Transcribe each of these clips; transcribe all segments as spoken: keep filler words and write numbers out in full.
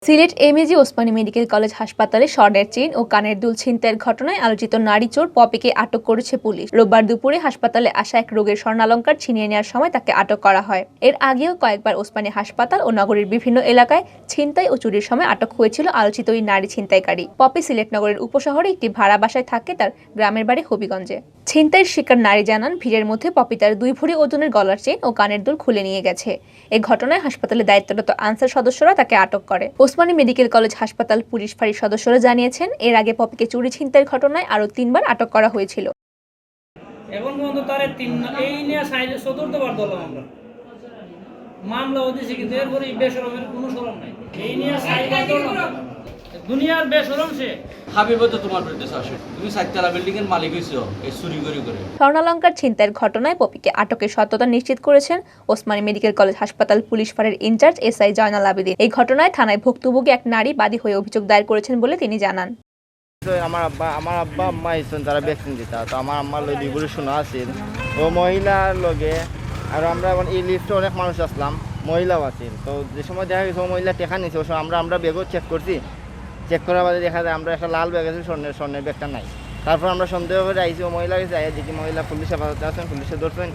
সিলেট এমএজি Osmani medical college হাসপাতালে স্বর্ণের চেইন ও কানের দুল ছিনতাইয়ের ঘটনায় আলোচিত নারী চোর পপিকে আটক করেছে পুলিশ। রোববার দুপুরে হাসপাতালে আসা এক রোগীর স্বর্ণালংকার ছিনিয়ে নেওয়ার সময় তাকে আটক করা হয়। এর আগেও কয়েকবার ওসমানী হাসপাতাল ও নগরীর বিভিন্ন এলাকায় ছিনতাই ও চুরির সময় আটক হয়েছিল আলোচিত ওই নারী ছিনতাইকারী। পপি সিলেট নগরের উপশহরে একটি ভাড়া বাসায় থাকে। তার গ্রামের বাড়ি হবিগঞ্জে। ছিনতাইয়ের শিকার নারী জানান, ভিড়ের মধ্যে পপি তার দুই ভরি ওজনের গলার চেইন ও কানের দুল খুলে নিয়ে গেছে। এ ঘটনায় হাসপাতালে দায়িত্বরত আনসার সদস্যরা তাকে আটক করে। ওসমানী মেডিকেল কলেজ হাসপাতাল পুলিশ ফাঁড়ির সদস্যরা জানিয়েছেন, এর আগে পপিকে চুরি ছিনতাইয়ের ঘটনায় আরও তিনবার আটক করা হয়েছিল। এখন পর্যন্ত তারে তিন এই নিয়ে সাইডে চতুর্থবার ধরলাম আমরা। মামলাও দিছি, কিন্তু এরপরে এই বেশরমের কোনো শরম নাই। এই নিয়ে সাইডে ধরলাম। দুনিয়ার বেশরম সে। হাবিবও তো তোমার বিরুদ্ধে চার্জশিট। তুমি চারতলা বিল্ডিং এর মালিক হইছো এই চুরি করি করে। স্বর্ণালংকার ছিনতাইয়ের ঘটনায় পপিকে আটকের সত্যতা নিশ্চিত করেছেন ওসমানী মেডিকেল কলেজ হাসপাতাল পুলিশ ফাঁড়ির ইনচার্জ এসআই জয়নাল আবেদিন। এই ঘটনায় থানায় ভুক্তভোগী এক নারী বাদী হয়ে অভিযোগ দায়ের করেছেন বলে তিনি জানান। তো আমার আব্বা আমার আব্বা আম্মা আইছইন, তারা ভ্যাকসিন দিতা। তো আমার আম্মার লগে দুই ভরি সোনা আছিল, ও মহিলার লগে। আর আমরা এখন এই লিফটে অনেক মানুষ আসলাম, মহিলাও আছিল। তো যে সময় দেখা গেছে ও মহিলা টেকা নিছে, ওই সময় আমরা আমরা ব্যাগও চেক করছি। চেক করার বাদে দেখা যায় আমরা একটা লাল ব্যাগ আছে, স্বর্ণের স্বর্ণের ব্যাগটা নাই। তারপর আমরা সন্দেহ করে আইছি ও মহিলার কাছে, আইয়া দেখি মহিলা পুলিশ হেফাজতে আছেন, পুলিশে ধরছেন।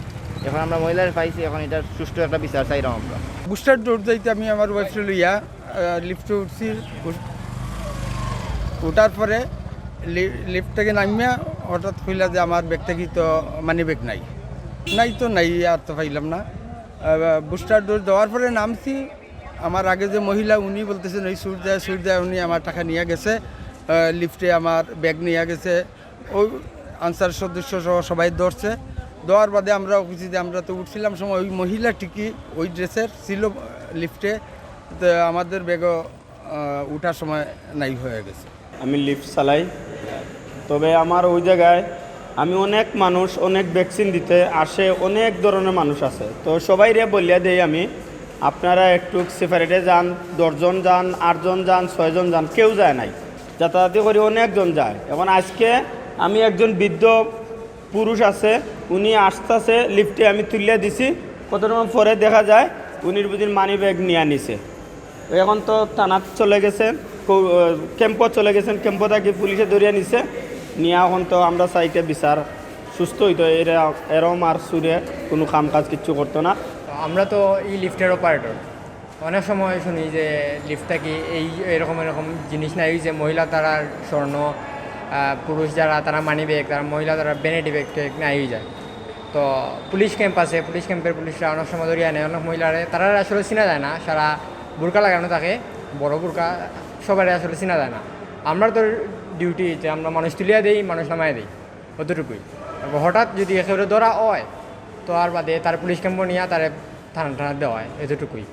এখন আমরা মহিলার পাইছি, এখন এটার সুষ্ঠু একটা বিচার চাইলাম আমরা। বুস্টার ডোর যাইতে আমি আমার ওয়াইফরে লইয়া লিফটে উঠছি। উঠ- উঠার পরে লিফট থেকে নামিয়া হঠাৎ কইলা যে আমার ব্যাগ থেকে তো মানি ব্যাগ নাই। নাই তো নাই, আর তো পাইলাম না। বুস্টার ডোর দেওয়ার পরে নামছি। আমার আগে যে মহিলা, উনি বলতেছেন ওই সুর দেয় সুর দেয়, উনি আমার টাকা নিয়ে গেছে। লিফটে আমার ব্যাগ নিয়ে গেছে। ওই আনসার সদস্য সহ সবাই ধরছে। দেওয়ার বাদে আমরা অফিসে যে আমরা তো উঠছিলাম সময় ওই মহিলা ঠিকই ওই ড্রেসের ছিল লিফটে। তো আমাদের ব্যাগও উঠার সময় নাই হয়ে গেছে। আমি লিফট চালাই। তবে আমার ওই জায়গায় আমি অনেক মানুষ, অনেক ভ্যাকসিন দিতে আসে, অনেক ধরনের মানুষ আছে। তো সবাইরে বলিয়া দেই আমি, আপনারা একটু সেপারেটে যান। দশজন যান, আটজন যান, ছয়জন যান, কেউ যায় নাই। যাতায়াতি করি অনেকজন যায়। এখন আজকে আমি একজন বৃদ্ধ পুরুষ আছে, উনি আসতেছে লিফটে, আমি তুলিয়া দিছি। কত সময় পরে দেখা যায় উনির বুঝির মানি ব্যাগ নিয়ে নিছে। এখন তো থানাত চলে গেছে, ক্যাম্পও চলে গেছেন, ক্যাম্প থাকি পুলিশে ধরিয়া নিছে। নিয়া এখন তো আমরা চাইতে বিচার সুস্থ হইতো, এরা এরম আর চুরে কোনো কাম কাজ কিচ্ছু করতো না। আমরা তো এই লিফটের অপারেটর। অনেক সময় শুনি যে লিফট থাকি এই এরকম এরকম জিনিস নাই, ওই যে মহিলা তারার স্বর্ণ, পুরুষ যারা তারা মানি ব্যাগ, তারা মহিলা তারা ভ্যানিটি ব্যাগ ট্যাগ নাই হয়ে যায়। তো পুলিশ ক্যাম্প আছে, পুলিশ ক্যাম্পের পুলিশরা অনেক সময় ধরিয়া নেয় অনেক মহিলারে। তারা আসলে চিনা যায় না, সারা বুরকা লাগানো থাকে, বড় বুরকা, সবারে আসলে চিনা যায় না। আমরা তো ডিউটি যে আমরা মানুষ তুলিয়া দেই, মানুষ নামাই দেই, অতটুকুই। হঠাৎ যদি একেবারে ধরা হয়, তো আর বাদে তার পুলিশ ক্যাম্পও নিয়ে তারে থানা টানা দেওয়া হয়, এতটুকুই।